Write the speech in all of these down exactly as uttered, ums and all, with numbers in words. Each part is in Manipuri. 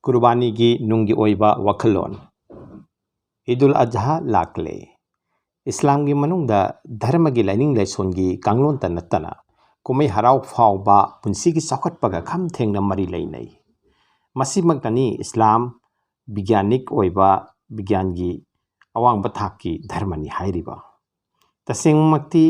ꯀꯨꯔꯕꯥꯅꯤꯒꯤ ꯅꯨꯡꯒꯤ ꯑꯣꯏꯕ ꯋꯥꯈꯜꯂꯣꯟ꯫ ꯏꯗꯨꯜ ꯑꯖꯍꯥ ꯂꯥꯛꯂꯦ꯫ ꯏꯁꯂꯥꯝꯒꯤ ꯃꯅꯨꯡꯗ ꯙꯔꯃꯒꯤ ꯂꯥꯏꯅꯤꯡ ꯂꯥꯏꯁꯣꯟꯒꯤ ꯀꯥꯡꯂꯣꯟꯇ ꯅꯠꯇꯅ ꯀꯨꯝꯍꯩ ꯍꯔꯥꯎ ꯐꯥꯎꯕ ꯄꯨꯟꯁꯤꯒꯤ ꯆꯥꯎꯈꯠꯄꯒ ꯈꯝ ꯊꯦꯡꯅ ꯃꯔꯤ ꯂꯩꯅꯩ꯫ ꯃꯁꯤꯃꯛꯇꯅꯤ ꯏꯁꯂꯥꯝ ꯕꯤꯒ꯭ꯌꯥꯅꯤꯛ ꯑꯣꯏꯕ ꯕꯤꯒ꯭ꯌꯥꯟꯒꯤ ꯑꯋꯥꯡꯕ ꯊꯥꯛꯀꯤ ꯙꯔꯃꯅꯤ ꯍꯥꯏꯔꯤꯕ꯫ ꯇꯁꯦꯡꯃꯛꯇꯤ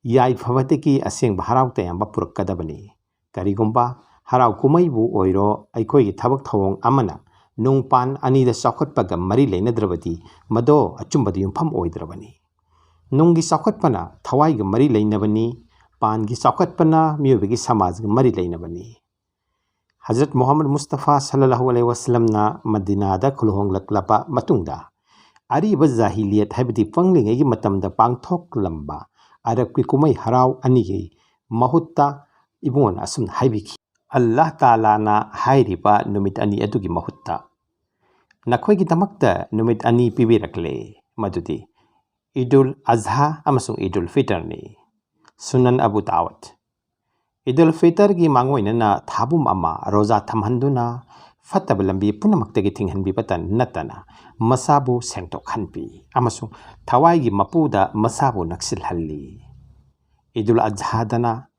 ꯌꯥꯏꯐꯕꯗꯒꯤ ꯑꯁꯦꯡꯕ ꯍꯔꯥꯎ ꯇꯌꯥꯝꯕ ꯄꯨꯔꯛꯀꯗꯕꯅꯤ꯫ ꯀꯔꯤꯒꯨꯝꯕ ꯍꯔꯥꯎ ꯀꯨꯝꯍꯩꯕꯨ ꯑꯣꯏꯔꯣ, ꯑꯩꯈꯣꯏꯒꯤ ꯊꯕꯛ ꯊꯧꯑꯣꯡ ꯑꯃꯅ ꯅꯨꯡ ꯄꯥꯟ ꯑꯅꯤꯗ ꯆꯥꯎꯈꯠꯄꯒ ꯃꯔꯤ ꯂꯩꯅꯗ꯭ꯔꯕꯗꯤ ꯃꯗꯣ ꯑꯆꯨꯝꯕꯗ ꯌꯨꯝꯐꯝ ꯑꯣꯏꯗ꯭ꯔꯕꯅꯤ꯫ ꯅꯨꯡꯒꯤ ꯆꯥꯎꯈꯠꯄꯅ ꯊꯋꯥꯏꯒ ꯃꯔꯤ ꯂꯩꯅꯕꯅꯤ, ꯄꯥꯟꯒꯤ ꯆꯥꯎꯈꯠꯄꯅ ꯃꯤꯑꯣꯏꯕꯒꯤ ꯁꯃꯥꯖꯒ ꯃꯔꯤ ꯂꯩꯅꯕꯅꯤ꯫ ꯍꯖꯔꯠ ꯃꯨꯍꯝꯃꯗ ꯃꯨꯁꯇꯐꯥ ꯁꯜꯂꯜꯂꯥꯍꯨ ꯑꯂꯩꯍꯤ ꯋꯥꯁꯂꯝꯅ ꯃꯗꯤꯅꯥꯗ ꯈꯨꯂꯨꯍꯣꯡꯂꯛꯂꯕ ꯃꯇꯨꯡꯗ ꯑꯔꯤꯕ ꯖꯥꯍꯤꯂꯤꯌꯠ ꯍꯥꯏꯕꯗꯤ ꯄꯪꯂꯤꯉꯩꯒꯤ ꯃꯇꯝꯗ ꯄꯥꯡꯊꯣꯛꯂꯝꯕ ꯑꯔꯕꯀꯤ ꯀꯨꯝꯍꯩ ꯍꯔꯥꯎ ꯑꯅꯤꯒꯤ ꯃꯍꯨꯠꯇ ꯏꯕꯨꯡꯉꯣꯅ ꯑꯁꯨꯝꯅ ꯍꯥꯏꯕꯤꯈꯤ, "ꯑꯜꯂꯥꯍ ꯇꯥꯂꯥꯅ ꯍꯥꯏꯔꯤꯕ ꯅꯨꯃꯤꯠ ꯑꯅꯤ ꯑꯗꯨꯒꯤ ꯃꯍꯨꯠꯇ ꯅꯈꯣꯏꯒꯤꯗꯃꯛꯇ ꯅꯨꯃꯤꯠ ꯑꯅꯤ ꯄꯤꯕꯤꯔꯛꯂꯦ, ꯃꯗꯨꯗꯤ ꯏꯗꯨꯜ ꯑꯖꯍꯥ ꯑꯃꯁꯨꯡ ꯏꯗꯨꯜ ꯐꯤꯇꯔꯅꯤ"꯫ ꯁꯨꯅꯟ ꯑꯕꯨ ꯗꯥꯎꯗ꯫ ꯏꯗꯨꯜ ꯐꯤꯇꯔꯒꯤ ꯃꯥꯡꯑꯣꯏꯅꯅ ꯊꯥꯕꯨꯝ ꯑꯃ ꯔꯣꯖꯥ ꯊꯝꯍꯟꯗꯨꯅ ꯐꯠꯇꯕ ꯂꯝꯕꯤ ꯄꯨꯝꯅꯃꯛꯇꯒꯤ ꯊꯤꯡꯍꯟꯕꯤꯕꯇ ꯅꯠꯇꯅ ꯃꯁꯥꯕꯨ ꯁꯦꯡꯗꯣꯛꯍꯟꯕꯤ ꯑꯃꯁꯨꯡ ꯊꯋꯥꯏꯒꯤ ꯃꯄꯨꯗ ꯃꯁꯥꯕꯨ ꯅꯛꯁꯤꯜꯍꯜꯂꯤ꯫ ꯏꯗꯨꯜ ꯑꯖꯍꯥꯗꯅ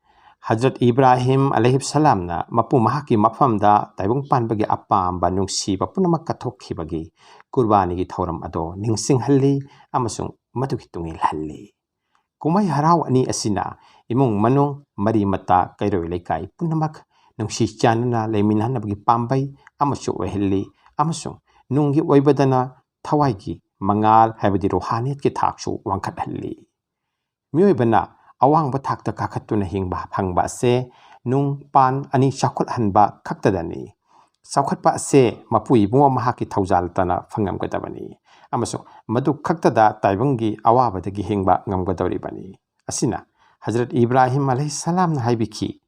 ꯍꯖꯔꯠ ꯏꯕ꯭ꯔꯥꯍꯤꯝ ꯑꯂꯩꯍꯤꯁꯂꯥꯝꯅ ꯃꯄꯨ ꯃꯍꯥꯛꯀꯤ ꯃꯐꯝꯗ ꯇꯥꯏꯕꯪ ꯄꯥꯟꯕꯒꯤ ꯑꯄꯥꯝꯕ ꯅꯨꯡꯁꯤꯕ ꯄꯨꯝꯅꯃꯛ ꯀꯠꯊꯣꯛꯈꯤꯕꯒꯤ ꯀꯨꯔꯕꯥꯅꯤꯒꯤ ꯊꯧꯔꯝ ꯑꯗꯣ ꯅꯤꯡꯁꯤꯡꯍꯜꯂꯤ ꯑꯃꯁꯨꯡ ꯃꯗꯨꯒꯤ ꯇꯨꯡꯏꯜꯍꯜꯂꯤ꯫ ꯀꯨꯝꯍꯩ ꯍꯔꯥꯎ ꯑꯅꯤ ꯑꯁꯤꯅ ꯏꯃꯨꯡ ꯃꯅꯨꯡ, ꯃꯔꯤ ꯃꯇꯥ, ꯀꯩꯔꯣꯏ ꯂꯩꯀꯥꯏ ꯄꯨꯝꯅꯃꯛ ꯅꯨꯡꯁꯤ ꯆꯥꯟꯅꯅ ꯂꯩꯃꯤꯟꯅꯅꯕꯒꯤ ꯄꯥꯝꯕꯩ ꯑꯃꯁꯨ ꯑꯣꯏꯍꯜꯂꯤ ꯑꯃꯁꯨꯡ ꯅꯨꯡꯒꯤ ꯑꯣꯏꯕꯗꯅ ꯊꯋꯥꯏꯒꯤ ꯃꯉꯥꯜ ꯍꯥꯏꯕꯗꯤ ꯔꯨꯍꯥꯅꯤꯌꯠꯀꯤ ꯊꯥꯛꯁꯨ ꯋꯥꯡꯈꯠꯍꯜꯂꯤ꯫ ꯃꯤꯑꯣꯏꯕꯅ ꯑꯋꯥꯡꯕ ꯊꯥꯛꯇ ꯀꯥꯈꯠꯇꯨꯅ ꯍꯤꯡꯕ ꯐꯪꯕ ꯑꯁꯦ ꯅꯨꯡ ꯄꯥꯟ ꯑꯅꯤ ꯆꯥꯎꯈꯠꯍꯟꯕ ꯈꯛꯇꯗꯅꯤ꯫ ꯆꯥꯎꯈꯠꯄ ꯑꯁꯦ ꯃꯄꯨ ꯏꯕꯨꯡꯉꯣ ꯃꯍꯥꯛꯀꯤ ꯊꯧꯖꯥꯜꯇꯅ ꯐꯪꯉꯝꯒꯗꯕꯅꯤ ꯑꯃꯁꯨꯡ ꯃꯗꯨ ꯈꯛꯇꯗ ꯇꯥꯏꯕꯪꯒꯤ ꯑꯋꯥꯕꯗꯒꯤ ꯍꯤꯡꯕ ꯉꯝꯒꯗꯧꯔꯤꯕꯅꯤ꯫ ꯑꯁꯤꯅ ꯍꯖꯔꯠ ꯏꯕ꯭ꯔꯥꯍꯤꯝ ꯑꯂꯩꯍꯤꯁꯂꯥꯝꯅ ꯍꯥꯏꯕꯤꯈꯤ,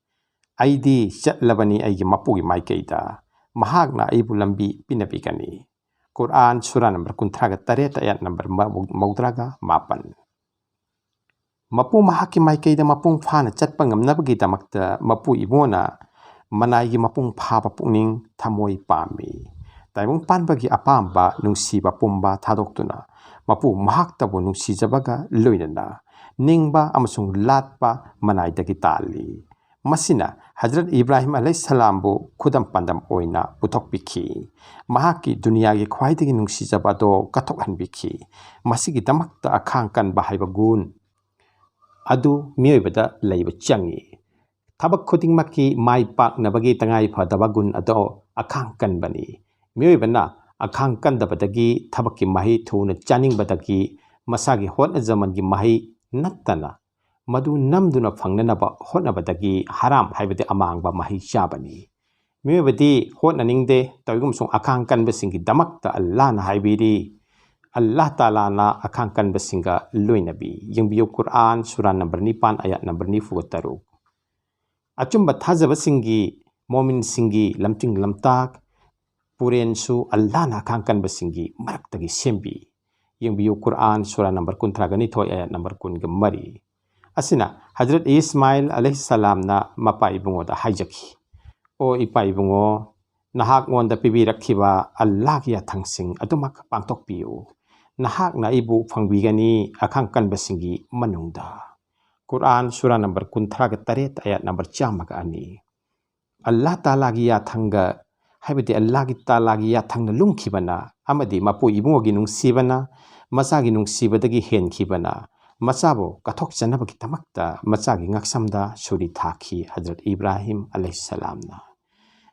"ꯑꯩꯗꯤ ꯆꯠꯂꯕꯅꯤ ꯑꯩꯒꯤ ꯃꯄꯨꯒꯤ ꯃꯥꯏꯀꯩꯗ, ꯃꯍꯥꯛꯅ ꯑꯩꯕꯨ ꯂꯝꯕꯤ ꯄꯤꯅꯕꯤꯒꯅꯤ"꯫ ꯀꯨꯔꯑꯥꯟ ꯁꯨꯔꯥ ꯅꯝꯕꯔ ꯀꯨꯟꯊ꯭ꯔꯥꯒ ꯇꯔꯦꯠ, ꯑꯌꯥꯠ ꯅꯝꯕꯔ ꯃꯧ-, ꯃꯧꯗ꯭ꯔꯥꯒ ꯃꯥꯄꯟ꯫ ꯃꯄꯨ ꯃꯍꯥꯛꯀꯤ ꯃꯥꯏꯀꯩꯗ ꯃꯄꯨꯡ ꯐꯥꯅ ꯆꯠꯄ ꯉꯝꯅꯕꯒꯤꯗꯃꯛꯇ ꯃꯄꯨ ꯏꯕꯨꯡꯉꯣꯅ ꯃꯅꯥꯏꯒꯤ ꯃꯄꯨꯡ ꯐꯥꯕ ꯄꯨꯛꯅꯤꯡ ꯊꯃꯣꯏ ꯄꯥꯝꯃꯤ꯫ ꯇꯥꯏꯕꯪ ꯄꯥꯟꯕꯒꯤ ꯑꯄꯥꯝꯕ ꯅꯨꯡꯁꯤꯕ ꯄꯨꯝꯕ ꯊꯥꯗꯣꯛꯇꯨꯅ ꯃꯄꯨ ꯃꯍꯥꯛꯇꯕꯨ ꯅꯨꯡꯁꯤꯖꯕꯒ ꯂꯣꯏꯅꯅ ꯅꯤꯡꯕ ꯑꯃꯁꯨꯡ ꯂꯥꯠꯄ ꯃꯅꯥꯏꯗꯒꯤ ꯇꯥꯜꯂꯤ꯫ ꯃꯁꯤꯅ ꯍꯖꯔꯠ ꯏꯕ꯭ꯔꯥꯍꯤꯝ ꯑꯂꯩꯍꯤꯁꯁꯂꯥꯝꯕꯨ ꯈꯨꯗꯝ ꯄꯥꯟꯗꯝ ꯑꯣꯏꯅ ꯄꯨꯊꯣꯛꯄꯤꯈꯤ꯫ ꯃꯍꯥꯛꯀꯤ ꯗꯨꯅꯤꯌꯥꯒꯤ ꯈ꯭ꯋꯥꯏꯗꯒꯤ ꯅꯨꯡꯁꯤꯖꯕ ꯑꯗꯣ ꯀꯠꯊꯣꯛꯍꯟꯕꯤꯈꯤ꯫ ꯃꯁꯤꯒꯤꯗꯃꯛꯇ ꯑꯈꯥꯡ ꯀꯟꯕ ꯍꯥꯏꯕ ꯒꯨꯟ ꯑꯗꯨ ꯃꯤꯑꯣꯏꯕꯗ ꯂꯩꯕ ꯆꯪꯏ꯫ ꯊꯕꯛ ꯈꯨꯗꯤꯡꯃꯛꯀꯤ ꯃꯥꯏ ꯄꯥꯛꯅꯕꯒꯤ ꯇꯉꯥꯏ ꯐꯗꯕ ꯒꯨꯟ ꯑꯗꯣ ꯑꯈꯥꯡ ꯀꯟꯕꯅꯤ꯫ ꯃꯤꯑꯣꯏꯕꯅ ꯑꯈꯥꯡ ꯀꯟꯗꯕꯗꯒꯤ ꯊꯕꯛꯀꯤ ꯃꯍꯩ ꯊꯨꯅ ꯆꯥꯅꯤꯡꯕꯗꯒꯤ ꯃꯁꯥꯒꯤ ꯍꯣꯠꯅꯖꯃꯟꯒꯤ ꯃꯍꯩ ꯅꯠꯇꯅ ꯃꯗꯨ ꯅꯝꯗꯨꯅ ꯐꯪꯅꯅꯕ ꯍꯣꯠꯅꯕꯗꯒꯤ ꯍꯔꯥꯝ ꯍꯥꯏꯕꯗꯤ ꯑꯃꯥꯡꯕ ꯃꯍꯩ ꯆꯥꯕꯅꯤ꯫ ꯃꯤꯑꯣꯏꯕꯗꯤ ꯍꯣꯠꯅꯅꯤꯡꯗꯦ, ꯇꯧꯏꯒꯨꯝꯁꯨꯡ ꯑꯈꯥꯡ ꯀꯟꯕꯁꯤꯡꯒꯤꯗꯃꯛꯇ ꯑꯜꯂꯥꯍꯅ ꯍꯥꯏꯕꯤꯔꯤ, ꯑꯜꯂꯥꯍ ꯇꯥꯂꯥꯅ ꯑꯈꯥꯡ ꯀꯟꯕꯁꯤꯡꯒ ꯂꯣꯏꯅꯕꯤ꯫ ꯌꯦꯡꯕꯤꯌꯨ, ꯀꯨꯔꯑꯥꯟ, ꯁꯨꯔꯥ ꯅꯝꯕꯔ ꯅꯤꯄꯥꯟ, ꯑꯌꯥꯠ ꯅꯝꯕꯔ ꯅꯤꯐꯨꯒ ꯇꯔꯨꯛ꯫ ꯑꯆꯨꯝꯕ ꯊꯥꯖꯕꯁꯤꯡꯒꯤ, ꯃꯣꯃꯤꯟꯁꯤꯡꯒꯤ ꯂꯝꯖꯤꯡ ꯂꯝꯇꯥꯛ ꯄꯨꯔꯦꯟꯁꯨ ꯑꯜꯂꯥꯍꯅ ꯑꯈꯥꯡ ꯀꯟꯕꯁꯤꯡꯒꯤ ꯃꯔꯛꯇꯒꯤ ꯁꯦꯝꯕꯤ꯫ ꯌꯦꯡꯕꯤꯌꯨ, ꯀꯨꯔꯑꯥꯟ, ꯁꯨꯔꯥ ꯅꯝꯕꯔ ꯀꯨꯟꯊ꯭ꯔꯥꯒ ꯅꯤꯊꯣꯏ, ꯑꯌꯥꯠ ꯅꯝꯕꯔ ꯀꯨꯟꯒ ꯃꯔꯤ꯫ ꯑꯁꯤꯅ ꯍꯖꯔꯠ ꯏꯁꯃꯥꯏꯜ ꯑꯂꯩꯍꯤꯁꯁꯂꯥꯝꯅ ꯃꯄꯥ ꯏꯕꯨꯡꯉꯣꯗ ꯍꯥꯏꯖꯈꯤ, "ꯑꯣ ꯏꯄꯥ ꯏꯕꯨꯡꯉꯣ, ꯅꯍꯥꯛꯉꯣꯟꯗ ꯄꯤꯕꯤꯔꯛꯈꯤꯕ ꯑꯜꯂꯥꯍꯒꯤ ꯌꯥꯊꯪꯁꯤꯡ ꯑꯗꯨꯃꯛ ꯄꯥꯡꯊꯣꯛꯄꯤꯌꯨ꯫ ꯅꯍꯥꯛꯅ ꯑꯩꯕꯨ ꯐꯪꯕꯤꯒꯅꯤ ꯑꯈꯥꯡ ꯀꯟꯕꯁꯤꯡꯒꯤ ꯃꯅꯨꯡꯗ"꯫ ꯀꯨꯔꯑꯥꯟ, ꯁꯨꯔꯥ ꯅꯝꯕꯔ ꯀꯨꯟꯊ꯭ꯔꯥꯒ ꯇꯔꯦꯠ, ꯑꯌꯥꯠ ꯅꯝꯕꯔ ꯆꯥꯝꯃꯒ ꯑꯅꯤ꯫ ꯑꯜꯂꯥꯍ ꯇꯥꯂꯥꯒꯤ ꯌꯥꯊꯪꯒ, ꯍꯥꯏꯕꯗꯤ ꯑꯜꯂꯥꯍꯒꯤ ꯇꯥꯂꯥꯒꯤ ꯌꯥꯊꯪꯅ ꯂꯨꯝꯈꯤꯕꯅ ꯑꯃꯗꯤ ꯃꯄꯨ ꯏꯕꯨꯡꯉꯣꯒꯤ ꯅꯨꯡꯁꯤꯕꯅ ꯃꯆꯥꯒꯤ ꯅꯨꯡꯁꯤꯕꯗꯒꯤ ꯍꯦꯟꯈꯤꯕꯅ ꯃꯆꯥꯕꯨ ꯀꯠꯊꯣꯛꯆꯅꯕꯒꯤꯗꯃꯛꯇ ꯃꯆꯥꯒꯤ ꯉꯛꯁꯝꯗ ꯁꯨꯔꯤ ꯊꯥꯈꯤ ꯍꯖꯔꯠ ꯏꯕ꯭ꯔꯥꯍꯤꯝ ꯑꯂꯩꯍꯤꯁꯁꯂꯥꯝꯅ꯫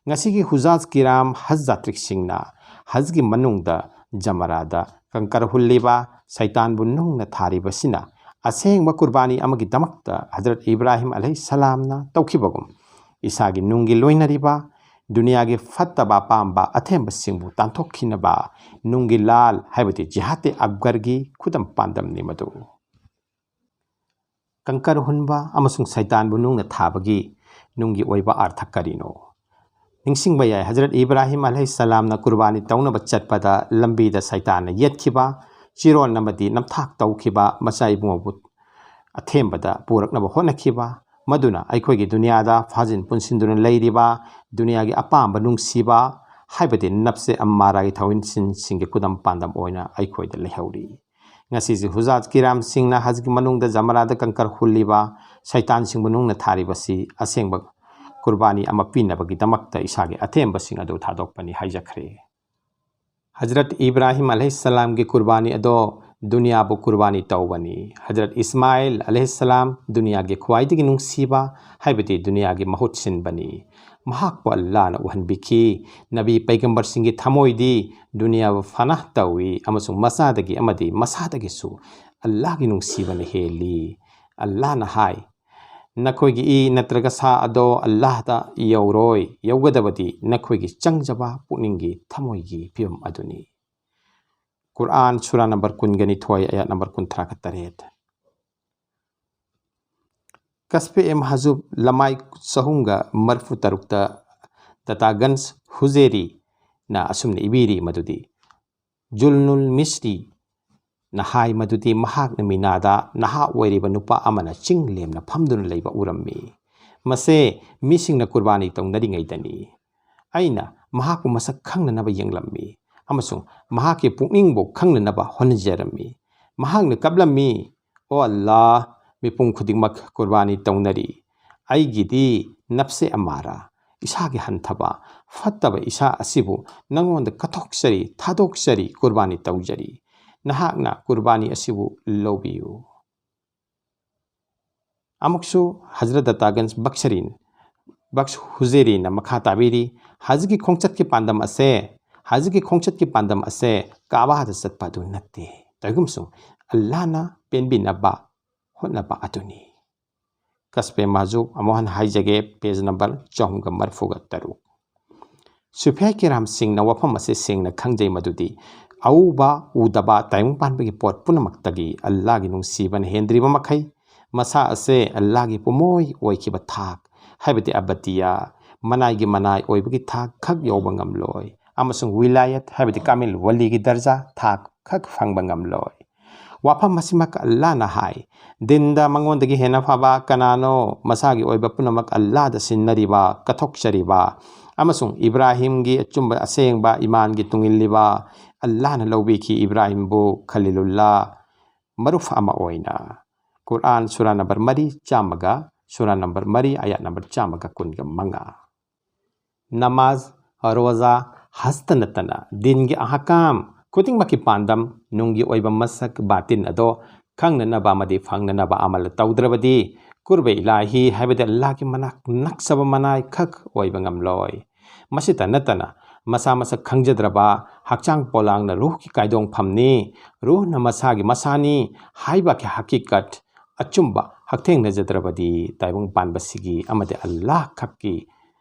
ꯉꯁꯤꯒꯤ ꯍꯨꯖꯥꯖ ꯀꯤꯔꯥꯝ ꯍꯖ ꯖꯥꯇ꯭ꯔꯤꯛꯁꯤꯡꯅ ꯍꯖꯒꯤ ꯃꯅꯨꯡꯗ ꯖꯃꯔꯥꯗ ꯀꯪꯀꯔ ꯍꯨꯜꯂꯤꯕ, ꯁꯩꯇꯥꯟꯕꯨ ꯅꯨꯡꯅ ꯊꯥꯔꯤꯕꯁꯤꯅ ꯑꯁꯦꯡꯕ ꯀꯨꯔꯕꯥꯅꯤ ꯑꯃꯒꯤꯗꯃꯛꯇ ꯍꯖꯔꯠ ꯏꯕ꯭ꯔꯥꯍꯤꯝ ꯑꯂꯩꯍꯤꯁꯁꯂꯥꯝꯅ ꯇꯧꯈꯤꯕꯒꯨꯝ, ꯏꯁꯥꯒꯤ ꯅꯨꯡꯒꯤ ꯂꯣꯏꯅꯔꯤꯕ, ꯗꯨꯅꯤꯌꯥꯒꯤ ꯐꯠꯇꯕ ꯑꯄꯥꯝꯕ ꯑꯊꯦꯝꯕꯁꯤꯡꯕꯨ ꯇꯥꯟꯊꯣꯛꯈꯤꯅꯕ ꯅꯨꯡꯒꯤ ꯂꯥꯜ, ꯍꯥꯏꯕꯗꯤ ꯖꯤꯍꯥꯗꯦ ꯑꯛꯕꯔꯒꯤ ꯈꯨꯗꯝ ꯄꯥꯟꯗꯝꯅꯤ ꯃꯗꯨ꯫ ꯀꯪꯀꯔ ꯍꯨꯟꯕ ꯑꯃꯁꯨꯡ ꯁꯩꯇꯥꯟꯕꯨ ꯅꯨꯡꯅ ꯊꯥꯕꯒꯤ ꯅꯨꯡꯒꯤ ꯑꯣꯏꯕ ꯑꯥꯔꯊ ꯀꯔꯤꯅꯣ? ꯅꯤꯡꯁꯤꯡꯕ ꯌꯥꯏ, ꯍꯖꯔꯠ ꯏꯕ꯭ꯔꯥꯍꯤꯝ ꯑꯂꯩꯍꯤꯁꯁꯂꯥꯝꯅ ꯀꯨꯔꯕꯥꯅꯤ ꯇꯧꯅꯕ ꯆꯠꯄꯗ ꯂꯝꯕꯤꯗ ꯁꯩꯇꯥꯟꯅ ꯌꯦꯠꯈꯤꯕ, ꯆꯤꯔꯣꯟ ꯑꯃꯗꯤ ꯅꯝꯊꯥꯛ ꯇꯧꯈꯤꯕ, ꯃꯆꯥ ꯏꯕꯨꯡꯉꯣꯕꯨ ꯑꯊꯦꯝꯕꯗ ꯄꯨꯔꯛꯅꯕ ꯍꯣꯠꯅꯈꯤꯕ, ꯃꯗꯨꯅ ꯑꯩꯈꯣꯏꯒꯤ ꯗꯨꯅꯤꯌꯥꯗ ꯐꯥꯖꯤꯟ ꯄꯨꯟꯁꯤꯟꯗꯨꯅ ꯂꯩꯔꯤꯕ ꯗꯨꯅꯤꯌꯥꯒꯤ ꯑꯄꯥꯝꯕ ꯅꯨꯡꯁꯤꯕ ꯍꯥꯏꯕꯗꯤ ꯅꯞꯁꯦ ꯑꯝꯃꯥꯔꯥꯒꯤ ꯊꯧꯑꯣꯏꯟꯁꯤꯟꯁꯤꯡꯒꯤ ꯈꯨꯗꯝ ꯄꯥꯟꯗꯝ ꯑꯣꯏꯅ ꯑꯩꯈꯣꯏꯗ ꯂꯩꯍꯧꯔꯤ꯫ ꯉꯁꯤꯁꯤ ꯍꯨꯖꯥꯠ ꯀꯤꯔꯥꯝꯁꯤꯡꯅ ꯍꯖꯒꯤ ꯃꯅꯨꯡꯗ ꯖꯃꯔꯥꯗ ꯀꯪꯀꯔ ꯍꯨꯜꯂꯤꯕ ꯁꯩꯇꯥꯟꯁꯤꯡꯕꯨ ꯅꯨꯡꯅ ꯊꯥꯔꯤꯕꯁꯤ ꯑꯁꯦꯡꯕ ꯀꯨꯔꯕꯥꯅꯤ ꯑꯃ ꯄꯤꯅꯕꯒꯤꯗꯃꯛꯇ ꯏꯁꯥꯒꯤ ꯑꯊꯦꯝꯕꯁꯤꯡ ꯑꯗꯨ ꯊꯥꯗꯣꯛꯄꯅꯤ ꯍꯥꯏꯖꯈ꯭ꯔꯦ꯫ ꯍꯖꯔꯠ ꯏꯕ꯭ꯔꯥꯍꯤꯝ ꯑꯂꯩꯍꯤꯁꯁꯂꯥꯝꯒꯤ ꯀꯨꯔꯕꯥꯅꯤ ꯑꯗꯣ ꯗꯨꯅꯤꯌꯥꯕꯨ ꯀꯨꯔꯕꯥꯅꯤ ꯇꯧꯕꯅꯤ꯫ ꯍꯖꯔꯠ ꯏꯁꯃꯥꯏꯜ ꯑꯂꯩꯍꯤꯁꯁꯂꯥꯝ ꯗꯨꯅꯤꯌꯥꯒꯤ ꯈ꯭ꯋꯥꯏꯗꯒꯤ ꯅꯨꯡꯁꯤꯕ ꯍꯥꯏꯕꯗꯤ ꯗꯨꯅꯤꯌꯥꯒꯤ ꯃꯍꯨꯠ ꯁꯤꯟꯕꯅꯤ꯫ ꯃꯍꯥꯛꯄꯨ ꯑꯜꯂꯥꯍꯅ ꯎꯍꯟꯕꯤꯈꯤ꯫ ꯅꯕꯤ ꯄꯩꯒꯝꯕꯔꯁꯤꯡꯒꯤ ꯊꯃꯣꯏꯗꯤ ꯗꯨꯅꯤꯌꯥꯕꯨ ꯐꯅꯥ ꯇꯧꯏ ꯑꯃꯁꯨꯡ ꯃꯁꯥꯗꯒꯤ ꯑꯃꯗꯤ ꯃꯁꯥꯗꯒꯤꯁꯨ ꯑꯜꯂꯥꯍꯒꯤ ꯅꯨꯡꯁꯤꯕꯅ ꯍꯦꯜꯂꯤ꯫ ꯑꯜꯂꯥꯍꯅ ꯍꯥꯏ, "ꯅꯈꯣꯏꯒꯤ ꯏ ꯅꯠꯇ꯭ꯔꯒ ꯁꯥ ꯑꯗꯣ ꯑꯜꯂꯥꯍꯗ ꯌꯧꯔꯣꯏ, ꯌꯧꯒꯗꯕꯗꯤ ꯅꯈꯣꯏꯒꯤ ꯆꯪꯖꯕ ꯄꯨꯛꯅꯤꯡꯒꯤ ꯊꯃꯣꯏꯒꯤ ꯐꯤꯕꯝ ꯑꯗꯨꯅꯤ"꯫ ꯀꯨꯔꯥꯟ ꯁꯨꯔꯥ ꯅꯝꯕꯔ ꯀꯨꯟꯒ ꯅꯤꯊꯣꯏ, ꯑꯌꯥꯠ ꯅꯝꯕꯔ ꯀꯨꯟꯊ꯭ꯔꯥꯒ ꯇꯔꯦꯠ꯫ ꯀꯁꯄꯦ ꯑꯦ ꯃꯍꯖꯨꯕ ꯂꯃꯥꯏ ꯆꯍꯨꯝꯒ ꯃꯔꯤꯐꯨ ꯇꯔꯨꯛꯇ ꯗꯇꯥꯒꯟꯖ ꯍꯨꯖꯦꯔꯤꯅ ꯑꯁꯨꯝꯅ ꯏꯕꯤꯔꯤ ꯃꯗꯨꯗꯤ, ꯖꯨꯜꯅꯨꯜ ꯃꯤꯁ꯭ꯔꯤꯅ ꯍꯥꯏ ꯃꯗꯨꯗꯤ ꯃꯍꯥꯛꯅ ꯃꯤꯅꯥꯗ ꯅꯍꯥ ꯑꯣꯏꯔꯤꯕ ꯅꯨꯄꯥ ꯑꯃꯅ ꯆꯤꯡ ꯂꯦꯝꯅ ꯐꯝꯗꯨꯅ ꯂꯩꯕ ꯎꯔꯝꯃꯤ꯫ ꯃꯁꯦ ꯃꯤꯁꯤꯡꯅ ꯀꯨꯔꯕꯥꯅꯤ ꯇꯧꯅꯔꯤꯉꯩꯗꯅꯤ꯫ ꯑꯩꯅ ꯃꯍꯥꯛꯄꯨ ꯃꯁꯛ ꯈꯪꯅꯅꯕ ꯌꯦꯡꯂꯝꯃꯤ ꯑꯃꯁꯨꯡ ꯃꯍꯥꯛꯀꯤ ꯄꯨꯛꯅꯤꯡꯕꯨ ꯈꯪꯅꯅꯕ ꯍꯣꯠꯅꯖꯔꯝꯃꯤ꯫ ꯃꯍꯥꯛꯅ ꯀꯞꯂꯝꯃꯤ, "ꯑꯣ ꯑꯜꯂꯥꯍ, ꯃꯤꯄꯨꯝ ꯈꯨꯗꯤꯡꯃꯛ ꯀꯨꯔꯕꯥꯅꯤ ꯇꯧꯅꯔꯤ꯫ ꯑꯩꯒꯤꯗꯤ ꯅꯞꯁꯦ ꯑꯃꯥꯔꯥ, ꯏꯁꯥꯒꯤ ꯍꯟꯊꯕ, ꯐꯠꯇꯕ ꯏꯁꯥ ꯑꯁꯤꯕꯨ ꯅꯉꯣꯟꯗ ꯀꯠꯊꯣꯛꯆꯔꯤ, ꯊꯥꯗꯣꯛꯆꯔꯤ, ꯀꯨꯔꯕꯥꯅꯤ ꯇꯧꯖꯔꯤ꯫ ꯅꯍꯥꯛꯅ ꯀꯨꯔꯕꯥꯅꯤ ꯑꯁꯤꯕꯨ ꯂꯧꯕꯤꯌꯨ"꯫ ꯑꯃꯨꯛꯁꯨ ꯍꯖꯔꯠ ꯗꯇꯥꯒꯟꯖ ꯕꯛꯁꯔꯤꯟ, ꯕꯛꯁ ꯍꯨꯖꯦꯔꯤꯅ ꯃꯈꯥ ꯇꯥꯕꯤꯔꯤ, "ꯍꯖꯒꯤ ꯈꯣꯡꯆꯠꯀꯤ ꯄꯥꯟꯗꯝ ꯑꯁꯦ, ꯍꯖꯒꯤ ꯈꯣꯡꯆꯠꯀꯤ ꯄꯥꯟꯗꯝ ꯑꯁꯦ ꯀꯥꯕꯥꯗ ꯆꯠꯄ ꯑꯗꯨ ꯅꯠꯇꯦ꯫ ꯇꯧꯏꯒꯨꯝꯁꯨ ꯑꯜꯂꯥꯍꯅ ꯄꯦꯟꯕꯤꯅꯕ ꯍꯣꯠꯅꯕ ꯑꯗꯨꯅꯤ"꯫ ꯀꯁꯄꯦ ꯃꯍꯖꯨꯕ ꯑꯃꯨꯛ ꯍꯟꯅ ꯍꯥꯏꯖꯒꯦ, ꯄꯦꯖ ꯅꯝꯕꯔ ꯆꯍꯨꯝꯒ ꯃꯔꯤꯐꯨꯒ ꯇꯔꯨꯛ꯫ ꯁꯨꯐꯤꯌꯥ ꯀꯤꯔꯥꯝꯁꯤꯡꯅ ꯋꯥꯐꯝ ꯑꯁꯤ ꯁꯦꯡꯅ ꯈꯪꯖꯩ ꯃꯗꯨꯗꯤ ꯑꯎꯕ, ꯎꯗꯕ, ꯇꯥꯏꯕꯪ ꯄꯥꯟꯕꯒꯤ ꯄꯣꯠ ꯄꯨꯝꯅꯃꯛꯇꯒꯤ ꯑꯜꯂꯥꯍꯒꯤ ꯅꯨꯡꯁꯤꯕꯅ ꯍꯦꯟꯗ꯭ꯔꯤꯕ ꯃꯈꯩ, ꯃꯁꯥ ꯑꯁꯦ ꯑꯜꯂꯥꯍꯒꯤ ꯄꯨꯝꯑꯣꯏ ꯑꯣꯏꯈꯤꯕ ꯊꯥꯛ, ꯍꯥꯏꯕꯗꯤ ꯑꯕꯗꯤꯌꯥ, ꯃꯅꯥꯏꯒꯤ ꯃꯅꯥꯏ ꯑꯣꯏꯕꯒꯤ ꯊꯥꯛ ꯈꯛ ꯌꯧꯕ ꯉꯝꯂꯣꯏ, ꯑꯃꯁꯨꯡ ꯋꯤꯂꯥꯌꯠ, ꯍꯥꯏꯕꯗꯤ ꯀꯥꯃꯤꯜ ꯋꯥꯂꯤꯒꯤ ꯗꯔꯖꯥ ꯊꯥꯛ ꯈꯛ ꯐꯪꯕ ꯉꯝꯂꯣꯏ꯫ ꯋꯥꯐꯝ ꯑꯁꯤꯃꯛ ꯑꯜꯂꯥꯅ ꯍꯥꯏ꯫ ꯗꯤꯟꯗ ꯃꯉꯣꯟꯗꯒꯤ ꯍꯦꯟꯅ ꯐꯕ ꯀꯅꯥꯅꯣ? ꯃꯁꯥꯒꯤ ꯑꯣꯏꯕ ꯄꯨꯝꯅꯃꯛ ꯑꯜꯂꯥꯗ ꯁꯤꯟꯅꯔꯤꯕ, ꯀꯠꯊꯣꯛꯆꯔꯤꯕ, ꯑꯃꯁꯨꯡ ꯏꯕ꯭ꯔꯥꯍꯤꯝꯒꯤ ꯑꯆꯨꯝꯕ ꯑꯁꯦꯡꯕ ꯏꯃꯥꯟꯒꯤ ꯇꯨꯡꯏꯜꯂꯤꯕ꯫ ꯑꯜꯂꯥꯅ ꯂꯧꯕꯤꯈꯤ ꯏꯕ꯭ꯔꯥꯍꯤꯝꯕꯨ ꯈꯂꯤꯂꯨꯜꯂꯥ, ꯃꯔꯨꯞ ꯑꯃ ꯑꯣꯏꯅ꯫ ꯀꯨꯔꯑꯥꯟ ꯁꯨꯔꯥ ꯅꯝꯕꯔ ꯃꯔꯤ, ꯆꯥꯝꯃꯒ, ꯁꯨꯔꯥ ꯅꯝꯕꯔ ꯃꯔꯤ, ꯑꯌꯥꯠ ꯅꯝꯕꯔ ꯆꯥꯝꯃꯒ ꯀꯨꯟꯒ ꯃꯉꯥ꯫ ꯅꯃꯥꯖ, ꯔꯣꯖꯥ, ꯍꯖꯇ ꯅꯠꯇꯅ ꯗꯤꯟꯒꯤ ꯑꯍꯀꯥꯝ ꯈꯨꯗꯤꯡꯃꯛꯀꯤ ꯄꯥꯟꯗꯝ, ꯅꯨꯡꯒꯤ ꯑꯣꯏꯕ ꯃꯁꯛ ꯕꯥꯇꯤꯟ ꯑꯗꯣ ꯈꯪꯅꯅꯕ ꯑꯃꯗꯤ ꯐꯪꯅꯅꯕ ꯑꯃꯜ ꯇꯧꯗ꯭ꯔꯕꯗꯤ ꯀꯨꯔꯕ ꯏꯂꯥꯍꯤ ꯍꯥꯏꯕꯗꯤ ꯑꯜꯂꯥꯍꯒꯤ ꯃꯅꯥꯛ ꯅꯛꯆꯕ ꯃꯅꯥꯏ ꯈꯛ ꯑꯣꯏꯕ ꯉꯝꯂꯣꯏ꯫ ꯃꯁꯤꯇ ꯅꯠꯇꯅ ꯃꯁꯥ ꯃꯁꯛ ꯈꯪꯖꯗ꯭ꯔꯕ ꯍꯛꯆꯥꯡ ꯄꯣꯂꯥꯡꯅ ꯔꯨꯍꯀꯤ ꯀꯥꯏꯗꯣꯡꯐꯝꯅꯤ, ꯔꯨꯍꯅ ꯃꯁꯥꯒꯤ ꯃꯁꯥꯅꯤ ꯍꯥꯏꯕꯒꯤ ꯍꯀꯤꯀꯠ ꯑꯆꯨꯝꯕ ꯍꯛꯊꯦꯡꯅꯖꯗ꯭ꯔꯕꯗꯤ ꯇꯥꯏꯕꯪ ꯄꯥꯟꯕꯁꯤꯒꯤ ꯑꯃꯗꯤ ꯑꯜꯂꯥꯍ ꯈꯛꯀꯤ,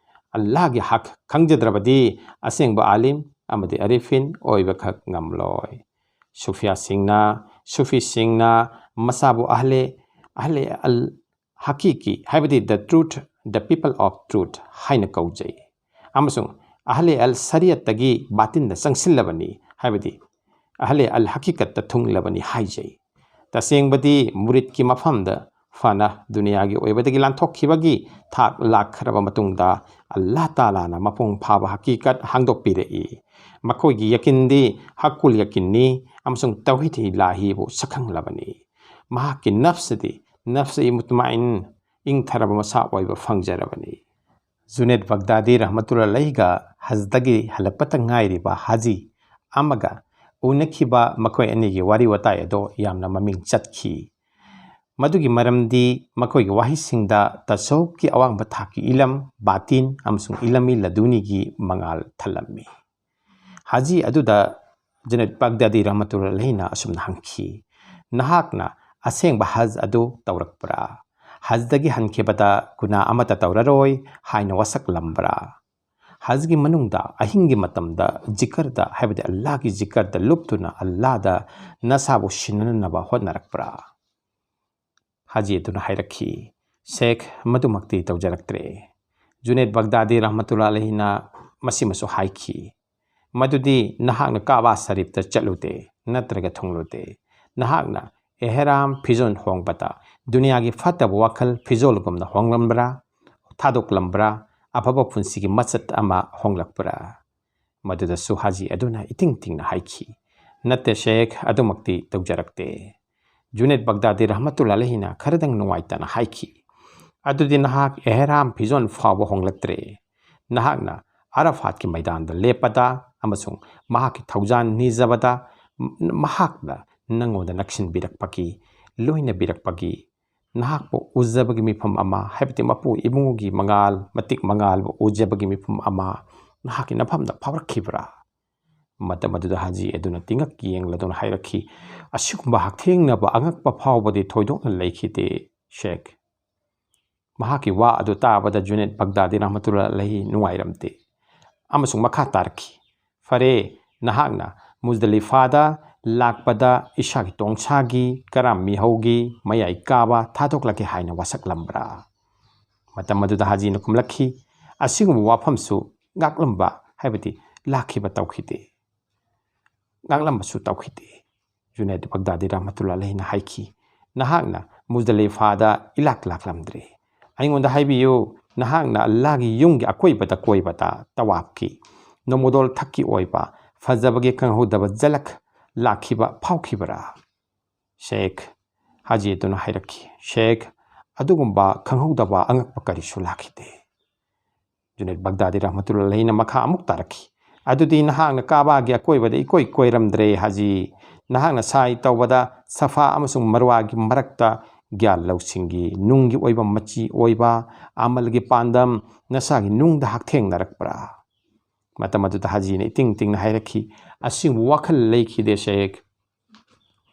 ꯑꯜꯂꯥꯍꯒꯤ ꯍꯛ ꯈꯪꯖꯗ꯭ꯔꯕꯗꯤ ꯑꯁꯦꯡꯕ ꯑꯥꯂꯤꯝ ꯑꯃꯗꯤ ꯑꯔꯤꯐꯤꯟ ꯑꯣꯏꯕꯈꯛ ꯉꯝꯂꯣꯏ꯫ ꯁꯨꯐꯤꯌꯥꯁꯤꯡꯅ, ꯁꯨꯐꯤꯁꯤꯡꯅ ꯃꯁꯥꯕꯨ ꯑꯍꯂꯦ, ꯑꯍꯂꯦ ꯑꯜ ꯍꯀꯤꯀꯤ ꯍꯥꯏꯕꯗꯤ the truth, the people of truth ꯍꯥꯏꯅ ꯀꯧꯖꯩ꯫ ꯑꯃꯁꯨꯡ ꯑꯍꯂꯦ ꯑꯜ ꯁꯔꯤꯌꯠꯇꯒꯤ ꯕꯥꯇꯤꯟꯗ ꯆꯪꯁꯤꯜꯂꯕꯅꯤ, ꯍꯥꯏꯕꯗꯤ ꯑꯍꯂꯦ ꯑꯜ ꯍꯀꯤꯀꯠꯇ ꯊꯨꯡꯂꯕꯅꯤ ꯍꯥꯏꯖꯩ꯫ ꯇꯁꯦꯡꯕꯗꯤ ꯃꯨꯔꯤꯠꯀꯤ ꯃꯐꯝꯗ ꯐꯅ ꯗꯨꯅꯤꯌꯥꯒꯤ ꯑꯣꯏꯕꯗꯒꯤ ꯂꯥꯟꯊꯣꯛꯈꯤꯕꯒꯤ ꯊꯥꯛ ꯂꯥꯛꯈ꯭ꯔꯕ ꯃꯇꯨꯡꯗ ꯑꯜꯂꯥꯍ ꯇꯥꯂꯥꯅ ꯃꯄꯨꯡ ꯐꯥꯕ ꯍꯀꯤꯀꯠ ꯍꯥꯡꯗꯣꯛꯄꯤꯔꯛꯏ꯫ ꯃꯈꯣꯏꯒꯤ ꯌꯀꯤꯟꯗꯤ ꯍꯛꯀꯨꯜ ꯌꯀꯤꯟꯅꯤ ꯑꯃꯁꯨꯡ ꯇꯧꯍꯤꯗ ꯏꯂꯥꯍꯤꯕꯨ ꯁꯛꯈꯪꯂꯕꯅꯤ꯫ ꯃꯍꯥꯛꯀꯤ ꯅꯐꯁꯗꯤ ꯅꯐꯁ ꯏ ꯃꯨꯇꯃꯥꯏꯟ, ꯏꯪꯊꯔꯕ ꯃꯁꯥ ꯑꯣꯏꯕ ꯐꯪꯖꯔꯕꯅꯤ꯫ ꯖꯨꯅꯦꯗ ꯕꯒꯗꯥꯗꯤ ꯔꯍꯃꯇꯨꯜꯂꯥꯍꯤꯒ ꯍꯖꯗꯒꯤ ꯍꯜꯂꯛꯄꯇ ꯉꯥꯏꯔꯤꯕ ꯍꯥꯖꯤ ꯑꯃꯒ ꯎꯅꯈꯤꯕ ꯃꯈꯣꯏ ꯑꯅꯤꯒꯤ ꯋꯥꯔꯤ ꯋꯥꯇꯥꯏ ꯑꯗꯣ ꯌꯥꯝꯅ ꯃꯃꯤꯡ ꯆꯠꯈꯤ꯫ ꯃꯗꯨꯒꯤ ꯃꯔꯝꯗꯤ ꯃꯈꯣꯏꯒꯤ ꯋꯥꯍꯩꯁꯤꯡꯗ ꯇꯁꯧꯐꯀꯤ ꯑꯋꯥꯡꯕ ꯊꯥꯛꯀꯤ ꯏꯂꯝ ꯕꯥꯇꯤꯟ ꯑꯃꯁꯨꯡ ꯏꯂꯝ ꯏ ꯂꯗꯨꯅꯤꯒꯤ ꯃꯉꯥꯜ ꯊꯜꯂꯝꯃꯤ꯫ ꯍꯥꯖꯤ ꯑꯗꯨꯗ ꯖꯨꯅꯦꯗ ꯕꯒꯗꯥꯗꯤ ꯔꯍꯃꯇꯨꯜꯂꯥꯍꯤꯅ ꯑꯁꯨꯝꯅ ꯍꯪꯈꯤ, "ꯅꯍꯥꯛꯅ ꯑꯁꯦꯡꯕ ꯍꯖ ꯑꯗꯨ ꯇꯧꯔꯛꯄ꯭ꯔꯥ? ꯍꯖꯗꯒꯤ ꯍꯟꯈꯤꯕꯗ ꯒꯨꯅꯥ ꯑꯃꯠꯇ ꯇꯧꯔꯔꯣꯏ ꯍꯥꯏꯅ ꯋꯥꯁꯛꯂꯝꯕ꯭ꯔꯥ? ꯍꯖꯒꯤ ꯃꯅꯨꯡꯗ ꯑꯍꯤꯡꯒꯤ ꯃꯇꯝꯗ ꯖꯤꯀꯔꯗ, ꯍꯥꯏꯕꯗꯤ ꯑꯜꯂꯥꯍꯒꯤ ꯖꯤꯀꯔꯗ ꯂꯨꯞꯇꯨꯅ ꯑꯜꯂꯥꯍꯗ ꯅꯁꯥꯕꯨ ꯁꯤꯟꯅꯅꯕ ꯍꯣꯠꯅꯔꯛꯄ꯭ꯔꯥ?" ꯍꯥꯖꯤ ꯑꯗꯨꯅ ꯍꯥꯏꯔꯛꯈꯤ, "ꯁꯦꯈ, ꯃꯗꯨꯃꯛꯇꯤ ꯇꯧꯖꯔꯛꯇ꯭ꯔꯦ꯫" ꯖꯨꯅꯦꯗ ꯕꯒꯗꯥꯗꯤ ꯔꯍꯃꯇꯨꯜꯂꯥꯍꯤꯅ ꯃꯁꯤꯃꯁꯨ ꯍꯥꯏꯈꯤ, "ꯃꯗꯨꯗꯤ ꯅꯍꯥꯛꯅ ꯀꯥꯕꯥ ꯁꯔꯤꯐꯇ ꯆꯠꯂꯨꯗꯦ ꯅꯠꯇ꯭ꯔꯒ ꯊꯨꯡꯂꯨꯗꯦ, ꯅꯍꯥꯛꯅ ꯑꯦꯍꯔꯥꯝ ꯐꯤꯖꯣꯜ ꯍꯣꯡꯕꯗ ꯗꯨꯅꯤꯌꯥꯒꯤ ꯐꯠꯇꯕ ꯋꯥꯈꯜ ꯐꯤꯖꯣꯜꯒꯨꯝꯅ ꯍꯣꯡꯂꯝꯕ꯭ꯔꯥ, ꯊꯥꯗꯣꯛꯂꯝꯕ꯭ꯔꯥ, ꯑꯐꯕ ꯄꯨꯟꯁꯤꯒꯤ ꯃꯆꯠ ꯑꯃ ꯍꯣꯡꯂꯛꯄ꯭ꯔꯥ? ꯃꯗꯨꯗꯁꯨ ꯍꯥꯖꯤ ꯑꯗꯨꯅ ꯏꯇꯤꯡ ꯇꯤꯡꯅ ꯍꯥꯏꯈꯤ, "ꯅꯠꯇꯦ ꯁꯦꯈ, ꯑꯗꯨꯃꯛꯇꯤ ꯇꯧꯖꯔꯛꯇꯦ"꯫ ꯖꯨꯅꯦꯗ ꯕꯒꯗꯥꯗꯤ ꯔꯍꯃꯇꯨꯜꯂꯥ ꯑꯂꯩꯍꯤꯅ ꯈꯔꯗꯪ ꯅꯨꯡꯉꯥꯏꯇꯅ ꯍꯥꯏꯈꯤ, "ꯑꯗꯨꯗꯤ ꯅꯍꯥꯛ ꯑꯦꯍꯔꯥꯝ ꯐꯤꯖꯣꯜ ꯐꯥꯎꯕ ꯍꯣꯡꯂꯛꯇ꯭ꯔꯦ꯫ ꯅꯍꯥꯛꯅ ꯑꯔꯐꯥꯠꯀꯤ ꯃꯩꯗꯥꯟꯗ ꯂꯦꯞꯄꯗ ꯑꯃꯁꯨꯡ ꯃꯍꯥꯛꯀꯤ ꯊꯧꯖꯥꯜ ꯅꯤꯖꯕꯗ ꯃ-, ꯃꯍꯥꯛꯅ ꯅꯪꯉꯣꯟꯗ ꯅꯛꯁꯤꯟꯕꯤꯔꯛꯄꯒꯤ, ꯂꯣꯏꯅꯕꯤꯔꯛꯄꯒꯤ, ꯅꯍꯥꯛꯄꯨ ꯎꯖꯕꯒꯤ ꯃꯤꯐꯝ ꯑꯃ, ꯍꯥꯏꯕꯗꯤ ꯃꯄꯨ ꯏꯕꯨꯡꯉꯣꯒꯤ ꯃꯉꯥꯜ, ꯃꯇꯤꯛ ꯃꯉꯥꯜꯕꯨ ꯎꯖꯕꯒꯤ ꯃꯤꯐꯝ ꯑꯃ ꯅꯍꯥꯛꯀꯤ ꯅꯐꯝꯗ ꯐꯥꯎꯔꯛꯈꯤꯕ꯭ꯔꯥ?" ꯃꯇꯝ ꯑꯗꯨꯗ ꯍꯥꯖꯤ ꯑꯗꯨꯅ ꯇꯤꯡꯉꯛ ꯌꯦꯡꯂꯗꯨꯅ ꯍꯥꯏꯔꯛꯈꯤ, "ꯑꯁꯤꯒꯨꯝꯕ ꯍꯛꯊꯦꯡꯅꯕ ꯑꯉꯛꯄ ꯐꯥꯎꯕꯗꯤ ꯊꯣꯏꯗꯣꯛꯅ ꯂꯩꯈꯤꯗꯦ, ꯁꯦꯈ"꯫ ꯃꯍꯥꯛꯀꯤ ꯋꯥ ꯑꯗꯨ ꯇꯥꯕꯗ ꯖꯨꯅꯦꯗ ꯕꯒꯗꯥꯗꯤ ꯔꯍꯃꯇꯨꯜꯂꯥꯍꯤ ꯅꯨꯡꯉꯥꯏꯔꯝꯗꯦ ꯑꯃꯁꯨꯡ ꯃꯈꯥ ꯇꯥꯔꯛꯈꯤ, "ꯐꯔꯦ, ꯅꯍꯥꯛꯅ ꯃꯨꯖꯗꯂꯤꯐꯥꯗ ꯂꯥꯛꯄꯗ ꯏꯁꯥꯒꯤ ꯇꯣꯡꯁꯥꯒꯤ ꯀꯔꯥꯝ ꯃꯤꯍꯧꯒꯤ ꯃꯌꯥꯏ ꯀꯥꯕ ꯊꯥꯗꯣꯛꯂꯒꯦ ꯍꯥꯏꯅ ꯋꯥꯁꯛꯂꯝꯕ꯭ꯔꯥ?" ꯃꯇꯝ ꯑꯗꯨꯗ ꯍꯥꯖꯤꯅ ꯈꯨꯝꯂꯛꯈꯤ, "ꯑꯁꯤꯒꯨꯝꯕ ꯋꯥꯐꯝꯁꯨ ꯉꯥꯛꯂꯝꯕ, ꯍꯥꯏꯕꯗꯤ ꯂꯥꯛꯈꯤꯕ ꯇꯧꯈꯤꯗꯦ꯫ ꯉꯥꯛꯂꯝꯕꯁꯨ ꯇꯧꯈꯤꯗꯦ"꯫ ꯖꯨꯅꯦꯗ ꯕꯒꯗꯥꯗꯤ ꯔꯍꯃꯇꯨꯜꯂꯥꯍꯤ ꯑꯂꯩꯍꯤꯅ ꯍꯥꯏꯈꯤ, "ꯅꯍꯥꯛꯅ ꯃꯨꯖꯗꯂꯤꯐꯥꯗ ꯏꯂꯥꯛ ꯂꯥꯛꯂꯝꯗ꯭ꯔꯦ꯫ ꯑꯩꯉꯣꯟꯗ ꯍꯥꯏꯕꯤꯌꯨ, ꯅꯍꯥꯛꯅ ꯑꯜꯂꯥꯍꯒꯤ ꯌꯨꯝꯒꯤ ꯑꯀꯣꯏꯕꯗ ꯀꯣꯏꯕꯗ ꯇꯋꯥꯐꯀꯤ ꯅꯣꯡꯃꯗꯣꯜ ꯊꯛꯀꯤ ꯑꯣꯏꯕ ꯐꯖꯕꯒꯤ ꯈꯪꯍꯧꯗꯕ ꯖꯂꯛ ꯂꯥꯛꯈꯤꯕ ꯐꯥꯎꯈꯤꯕ꯭ꯔꯥ?" ꯁꯦꯈ ꯍꯥꯖꯤ ꯑꯗꯨꯅ ꯍꯥꯏꯔꯛꯈꯤ, "ꯁꯦꯈ, ꯑꯗꯨꯒꯨꯝꯕ ꯈꯪꯍꯧꯗꯕ ꯑꯉꯛꯄ ꯀꯔꯤꯁꯨ ꯂꯥꯛꯈꯤꯗꯦ"꯫ ꯖꯨꯅꯦꯗ ꯕꯒꯗꯥꯗꯤ ꯔꯍꯃꯇꯨꯜꯂꯥꯍꯤꯅ ꯃꯈꯥ ꯑꯃꯨꯛ ꯇꯥꯔꯛꯈꯤ, "ꯑꯗꯨꯗꯤ ꯅꯍꯥꯛꯅ ꯀꯥꯕꯥꯒꯤ ꯑꯀꯣꯏꯕꯗ ꯏꯀꯣꯏ ꯀꯣꯏꯔꯝꯗ꯭ꯔꯦ ꯍꯥꯖꯤ꯫ ꯅꯍꯥꯛꯅ ꯁꯥꯏ ꯇꯧꯕꯗ ꯁꯐꯥ ꯑꯃꯁꯨꯡ ꯃꯔꯋꯥꯒꯤ ꯃꯔꯛꯇ ꯒ꯭ꯌꯥꯟ ꯂꯧꯁꯤꯡꯒꯤ ꯅꯨꯡꯒꯤ ꯑꯣꯏꯕ ꯃꯆꯤ ꯑꯣꯏꯕ ꯑꯃꯜꯒꯤ ꯄꯥꯟꯗꯝ ꯅꯁꯥꯒꯤ ꯅꯨꯡꯗ ꯍꯛꯊꯦꯡꯅꯔꯛꯄ꯭ꯔꯥ?" ꯃꯇꯝ ꯑꯗꯨꯗ ꯍꯥꯖꯤꯅ ꯏꯇꯤꯡ ꯇꯤꯡꯅ ꯍꯥꯏꯔꯛꯈꯤ, "ꯑꯁꯤꯒꯨꯝꯕ ꯋꯥꯈꯜ ꯂꯩꯈꯤꯗꯦ ꯁꯦꯈ"꯫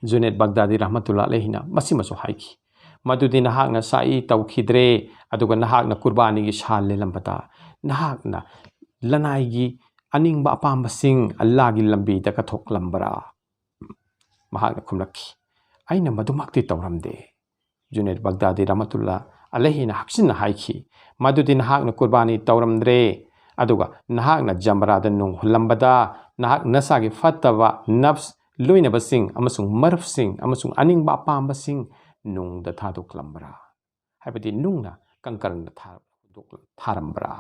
ꯖꯨꯅꯦꯗ ꯕꯒꯗꯥꯗꯤ ꯔꯍꯃꯇꯨꯜꯂꯥꯍꯤ ꯑꯂꯩꯍꯤꯅ ꯃꯁꯤꯃꯁꯨ ꯍꯥꯏꯈꯤ, "ꯃꯗꯨꯗꯤ ꯅꯍꯥꯛꯅ ꯁꯥꯏ ꯇꯧꯈꯤꯗ꯭ꯔꯦ, ꯑꯗꯨꯒ ꯅꯍꯥꯛꯅ ꯀꯨꯔꯕꯥꯅꯤꯒꯤ ꯁꯥ ꯂꯦꯜꯂꯝꯕꯗ ꯅꯍꯥꯛꯅ ꯂꯅꯥꯏꯒꯤ ꯑꯅꯤꯡꯕ ꯑꯄꯥꯝꯕꯁꯤꯡ ꯑꯜꯂꯥꯍꯒꯤ ꯂꯝꯕꯤꯗ ꯀꯠꯊꯣꯛꯂꯝꯕ꯭ꯔꯥ?" ꯃꯍꯥꯛꯅ ꯈꯨꯝꯂꯛꯈꯤ, "ꯑꯩꯅ ꯃꯗꯨꯃꯛꯇꯤ ꯇꯧꯔꯝꯗꯦ"꯫ ꯖꯨꯅꯦꯗ ꯕꯒꯗꯥꯗꯤ ꯔꯍꯃꯇꯨꯜꯂꯥꯍꯤ ꯑꯂꯩꯍꯤꯅ ꯍꯛꯆꯤꯟꯅ ꯍꯥꯏꯈꯤ, "ꯃꯗꯨꯗꯤ ꯅꯍꯥꯛꯅ ꯀꯨꯔꯕꯥꯅꯤ ꯇꯧꯔꯝꯗ꯭ꯔꯦ, ꯑꯗꯨꯒ ꯅꯍꯥꯛꯅ ꯖꯝꯔꯥꯗ ꯅꯨꯡ ꯍꯨꯜꯂꯝꯕꯗ ꯅꯍꯥꯛ ꯅꯁꯥꯒꯤ ꯐꯠꯇꯕ ꯅꯐꯁ ꯂꯣꯏꯅꯕꯁꯤꯡ ꯑꯃꯁꯨꯡ ꯃꯔꯨꯞꯁꯤꯡ ꯑꯃꯁꯨꯡ ꯑꯅꯤꯡꯕ ꯑꯄꯥꯝꯕꯁꯤꯡ ꯅꯨꯡꯗ ꯊꯥꯗꯣꯛꯂꯝꯕ꯭ꯔꯥ? ꯍꯥꯏꯕꯗꯤ ꯅꯨꯡꯅ ꯀꯪꯀꯔꯅ ꯊꯥ-, ꯊꯥꯔꯝꯕ꯭ꯔꯥ?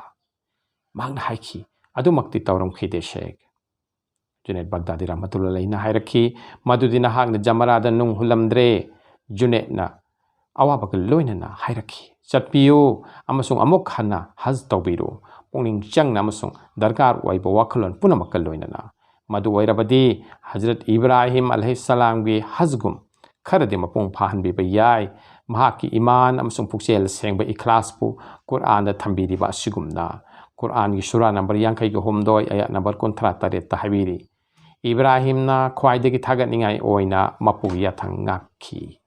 ꯃꯍꯥꯛꯅ ꯍꯥꯏꯈꯤ, "ꯑꯗꯨꯃꯛꯇꯤ ꯇꯧꯔꯝꯈꯤꯗꯦ, ꯁꯦꯈ꯫" ꯖꯨꯅꯦꯗ ꯕꯒꯗꯥꯗꯤ ꯔꯍꯃꯇꯨꯜꯂꯥꯍꯤ ꯑꯂꯩꯍꯤꯅ ꯍꯥꯏꯔꯛꯈꯤ, "ꯃꯗꯨꯗꯤ ꯅꯍꯥꯛꯅ ꯖꯃꯔꯥꯗ ꯅꯨꯡ ꯍꯨꯜꯂꯝꯗ꯭ꯔꯦ꯫" ꯖꯨꯅꯦꯗꯅ ꯑꯋꯥꯕꯒ ꯂꯣꯏꯅꯅ ꯍꯥꯏꯔꯛꯈꯤ, "ꯆꯠꯄꯤꯌꯨ ꯑꯃꯁꯨꯡ ꯑꯃꯨꯛ ꯍꯟꯅ ꯍꯖ ꯇꯧꯕꯤꯔꯨ, ꯄꯨꯛꯅꯤꯡ ꯆꯪꯅ ꯑꯃꯁꯨꯡ ꯗꯔꯀꯥꯔ ꯑꯣꯏꯕ ꯋꯥꯈꯜꯂꯣꯟ ꯄꯨꯝꯅꯃꯛꯀ ꯂꯣꯏꯅꯅ꯫ ꯃꯗꯨ ꯑꯣꯏꯔꯕꯗꯤ ꯍꯖꯔꯠ ꯏꯕ꯭ꯔꯥꯍꯤꯝ ꯑꯂꯩꯍꯤꯁꯁꯂꯥꯝꯒꯤ ꯍꯖꯒꯨꯝ ꯈꯔꯗꯤ ꯃꯄꯨꯡ ꯐꯥꯍꯟꯕꯤꯕ ꯌꯥꯏ, ꯃꯍꯥꯛꯀꯤ ꯏꯃꯥꯟ ꯑꯃꯁꯨꯡ ꯄꯨꯛꯆꯦꯜ ꯁꯦꯡꯕ ꯏꯈ꯭ꯂꯥꯁꯄꯨ ꯀꯨꯔꯑꯥꯟꯗ ꯊꯝꯕꯤꯔꯤꯕ ꯑꯁꯤꯒꯨꯝꯅ꯫" ꯀꯨꯔꯑꯥꯟꯒꯤ ꯁꯨꯔꯥ ꯅꯝꯕꯔ ꯌꯥꯡꯈꯩꯒ ꯍꯨꯝꯗꯣꯏ, ꯑꯌꯥꯠ ꯅꯝꯕꯔ ꯀꯨꯟꯊ꯭ꯔꯥ ꯇꯔꯦꯠꯇ ꯍꯥꯏꯕꯤꯔꯤ, "ꯏꯕ꯭ꯔꯥꯍꯤꯝꯅ ꯈ꯭ꯋꯥꯏꯗꯒꯤ ꯊꯥꯒꯠꯅꯤꯡꯉꯥꯏ ꯑꯣꯏꯅ ꯃꯄꯨꯒꯤ ꯌꯥꯊꯪ ꯉꯥꯛꯈꯤ꯫"